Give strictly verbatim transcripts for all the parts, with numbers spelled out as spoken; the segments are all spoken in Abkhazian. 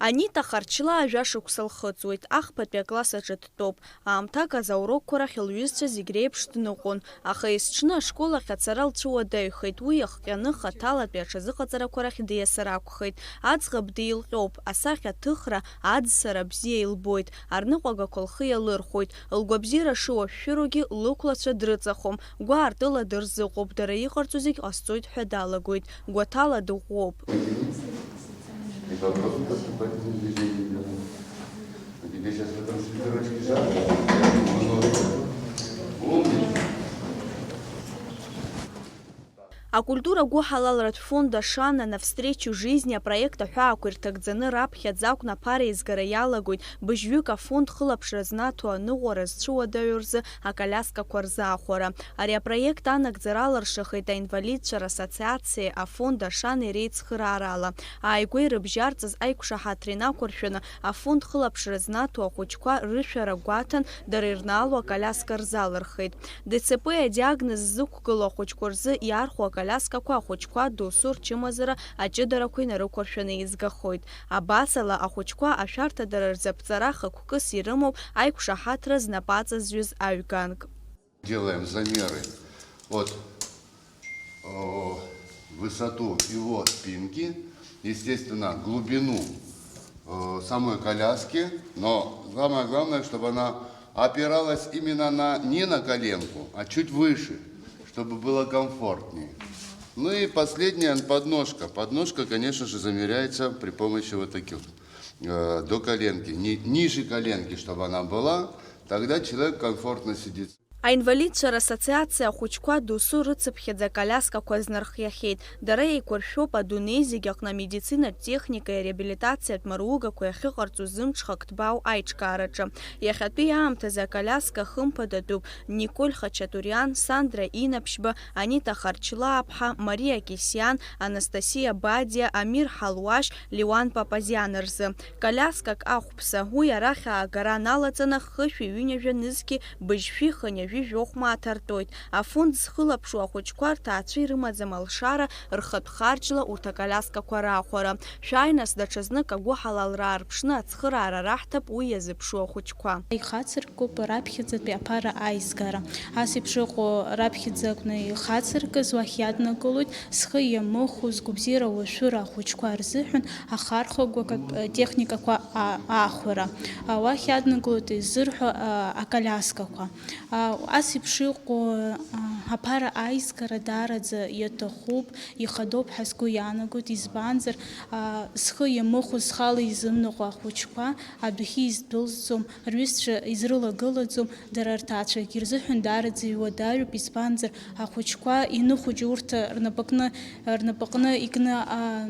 Анита Харчлаа жәа шықәса лхыҵуеит, ахԥатәи акласс аҿы дтәоуп. Аамҭак азы аурокқәа рахь лҩызцәа зегь реиԥш дныҟәон, аха есҽны ашкол ахь ацара лцәыуадаҩхеит, уи иахҟьаны хаҭалатәи аҽазыҟаҵарақәа рахь диасыр акәхеит. Аӡӷаб деилҟьоуп, асахьаҭыхра, аӡсара бзиа илбоит, арныҟәагақәа лхы иалырхәоит, лгәабзиара шыуашәшәыругьы лықәлацәа дрыҵахом, гәаартыла дырзыҟоуп, дара иҟарҵо зегь ҟасҵоит ҳәа далагоит, гәаҭала дыӷәӷәоуп. И вопрос поступательных движений, да. А тебе сейчас в этом свитерочке жарко? Умница. Акультура гәыҳалалратә фонд Ашана Навстречу жизни апроект аҳәаақәа ирҭагӡаны раԥхьаӡа акәны аԥара еизгара иалагоит, быжьҩык афонд хылаԥшра знаҭо аныҟәара зцәыуадаҩу рзы акалиаскақәа рзаахәара. Ари апроект анагӡара алыршахеит аинвалидцәа рассоциациеи афонд Ашанеи реицхыраарала. Ааигәа ирыбжьарҵаз аиқәшаҳаҭра инақәыршәаны, афонд хылаԥшра знаҭо ахәыҷқәа рышәара гәаҭан, дара ирнаало акалиаска рзалырхеит. Д Ц П адиагноз ззықәгылоу ахәыҷқәа рзы иархәо акалиаскақәа ахәыҷқәа досу рчымазара аҷыдарақәа инарықәыршәаны еизгахоит. Абасала, ахәыҷқәа ашәарҭадара рзы аԥҵара хықәкыс ирымоуп аиқәшаҳаҭра знапаҵазҩыз аҩганк. Делаем замеры от, э, высоту его спинки, естественно, глубину, э, самой коляски, но самое главное, чтобы она опиралась именно на, не на коленку, а чуть выше, чтобы было комфортнее. Ну и последняя подножка. Подножка, конечно же, замеряется при помощи вот таких, э, до коленки, ни-, ниже коленки, чтобы она была, тогда человек комфортно сидит. Аинвалидцәа рассоциациа ахәыҷқәа досу рыцыԥхьаӡа акалиаскақәа знархиахьеит. Дара еиқәыршәоуп адунеи зегь аҟны амедицинатә техникеи ареабилитациатә маругақәеи ахьыҟарҵо зымҽхак ҭбаау аиҿкаараҿы. Иахьатәи аамҭазы акалиаска хымԥадатәуп Николь Хачатуриан, Сандра Инаԥшьба, Анита Харчлааԥҳа, Мариа Кьесиан, Анастасиа Бадиа, Амир Ҳалуашь, Леуан Папазиан рзы. Калиаскак ахәԥса, уи арахь аагара аналаҵаны хышәи ҩынҩажәа нызқьи быжьшәи хынҩажәи жәохә мааҭ артәоит. Афонд зхылаԥшуа ахәыҷқәа рҭаацәа ирымаӡам алшара рхатә харџьла урҭ акалиаскақәа раахәара. Шәааи нас даҽазнык агәыҳалалра аарԥшны ацхыраара раҳҭап уи иазыԥшу ахәыҷқәа. Ихацыркуп раԥхьаӡатәи аԥара аизгара. Ас еиԥш иҟоу раԥхьаӡа акәны ихацыркыз уахь иаднакылоит зхы иамыхәо, згәабзиара уашәыра ахәыҷқәа рзыҳәан ахархәагақәа, э, техникақәа а-, аахәара. А, уахь иаднакылоит изырҳәо, а, акалиаскақәа. А, ас еиԥш иҟоу, а, аԥара аизгара даараӡа иаҭахуп, ихадоуп ҳәа сгәы иаанагоит, избанзар, а, зхы иамыхәо, зхала изымныҟәо ахәыҷқәа адәахьы издәылҵӡом, рҩызцәа изрылагылаӡом, дара рҭаацәагьы рзыҳәан даараӡа иуадаҩуп, избанзар, ахәыҷқәа иныхәыҷу урҭ рнапаҟны, рнапаҟны икны, а,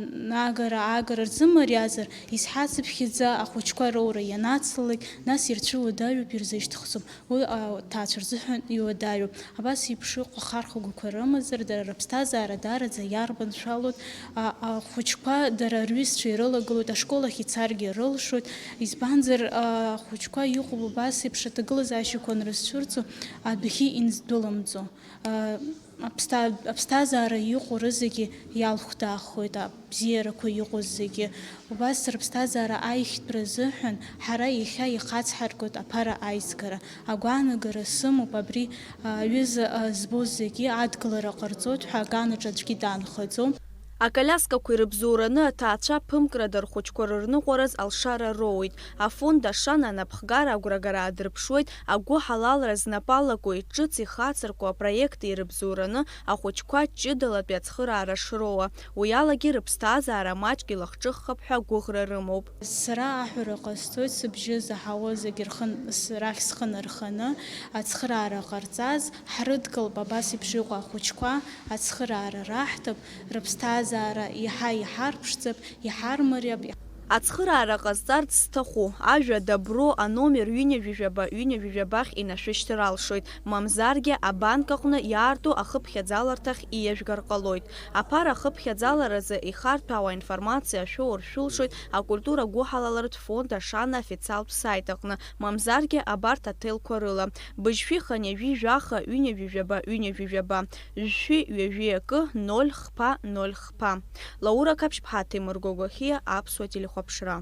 агара, аагара рзымариазар, изҳацыԥхьаӡа ахәыҷқәа роура ианацлалак, нас ирцәыуадаҩуп, ирзышьҭыхӡом. Уи, а, аҭаацәа рзыҳәан иуадаҩуп. Абас еиԥш иҟоу ахархәагақәа рымазар, дара рыԥсҭазаара даараӡа иарманшәалоит. А, ахәыҷқәа дара рҩызцәа ирылагылоит, ашкол ахь ицаргьы рылшоит. Избанзар, а, ахәыҷқәа иҟоуп убас еиԥш аҭагылазаашьақәа анрызцәырҵо, адәахьы индәылымҵуа. А, аԥсҭа-, аԥсҭазаара иҟоу рызегьы иалхәдаахоит, абзиарақәа иҟоу зегьы. Убас рыԥсҭазаара аиӷьтәра азыҳәан ҳара иахьа ихацҳаркуеит аԥара аизгара. Агәаанагара сымоуп, абри, а, аҩыза, а, збоз зегьы адгылара ҟарҵоит ҳәа аганаҿ аӡәгьы даанхаӡом. Акалиаскақәа ирыбзоураны аҭаацәа ԥымкрада рхәыҷқәа рырныҟәараз алшара роуеит. Афонд Ашана анапхгара агәрагара аадырԥшуеит, агәыҳалалра знапы алаку, ҿыц ихацырку апроект ирыбзоураны ахәыҷқәа ҷыдалатәи ацхыраара шроуа. Уи алагьы рыԥсҭазаара маҷк илахҿыххап ҳәа агәыӷра рымоуп. Сара аҳәара ҟасҵоит, сыбжьы заҳауа зегь рхы н-, с-, рахь схы нарханы, ацхыраара ҟарҵаз, ҳрыдгылап абас еиԥш иҟоу ахәыҷқәа, ацхыраара раҳҭап, рыԥсҭазаара иаҳа иҳарԥшӡап, иҳармариап. Ацхыраара ҟазҵарц зҭаху, ажәа добро аномер ҩынҩажәижәаба, ҩынҩажәижәабахь инашәышьҭыр алшоит, мамзаргьы абанк аҟны иаарту ахыԥхьаӡаларҭахь ииажәгар ҟалоит. Аԥара ахыԥхьаӡаларазы ихарҭәаауа аинформациа шәоур шәылшоит акультура гәыҳалалратә фонд Ашана аофициалтә сайт аҟны, мамзаргьы абарҭ аҭелқәа рыла, быжьшәи хынҩажәи жәаха ҩынҩажәижәаба ҩынҩажәижәаба, жәшәи ҩажәи акы, ноль хԥа ноль хԥа. Лаура Қаԥшьԥҳа, Ҭемыр Гогохиа, Аԥсуа телехәаԥ. Аԥшра.